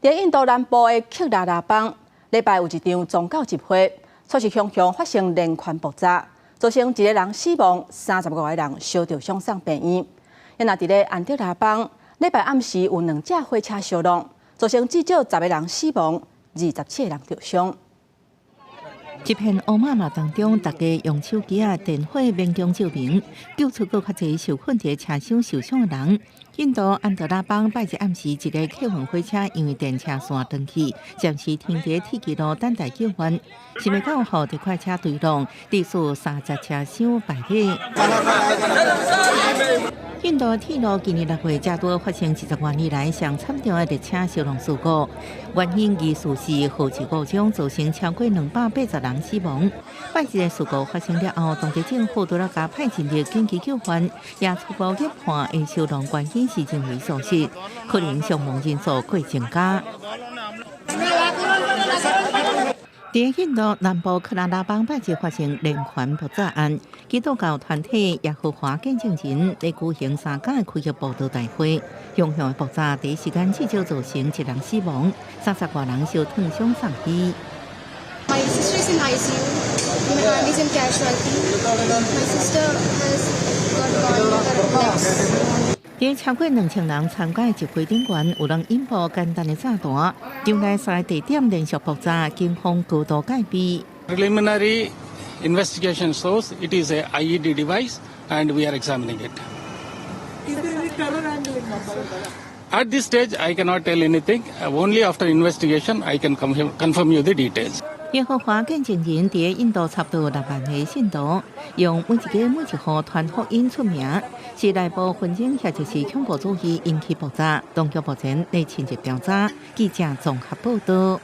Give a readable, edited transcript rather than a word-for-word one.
佇印度南部的克拉拉邦，禮拜有一場宗教集會，卻是雄雄發生連環爆炸，造成一個人死亡，35個人燒著傷送病院。啊，若佇咧安德拉邦，禮拜暗時有兩架火車相撞，造成至少10個人死亡，27個人著傷。一片烏麻麻當中，大家用手機仔電火勉強照明，救出閣較濟受困佇車廂受傷的人。印度安德拉邦拜日暗時，一个客運火車因為電車線斷去，暫時停佇鐵軌路等待救援。想袂到予特快車追撞，致使三節車廂敗滅。印度鐵路今年6月才拄發生20外年來上慘重的列車相撞事故，原因疑似是號誌故障，造成超過280人死亡。拜日的事故發生了後，當地政府除了共派人力緊急救援，也初步研判的相撞原因是人為疏失，可能傷亡人數會增加。佇印度南部克拉拉邦拜日發生連環爆炸案，基督教團體耶和華見證人咧舉行三工的開業佈道大會，熊熊的爆炸第一時間至少造成一人死亡，30外人受燙傷送醫。 My sister is in ICU. My aunt is in casualty. My sister has got burn her legs. 佇超過2000人參加的集會頂懸，有人引爆簡單的炸彈，場內三个地點連續爆炸，警方高度戒備。 Preliminary investigation shows it is a IED device, and we are examining it. Is there any terror angle involved? At this stage, I cannot tell anything. Only after investigation, I can confirm you the details. 耶和華見證人佇印度差不多6萬個信徒，用每一家每一戶傳福音出名，是內部紛爭或者是恐怖主義引起爆炸，當局目前咧深入調查。記者綜合報道。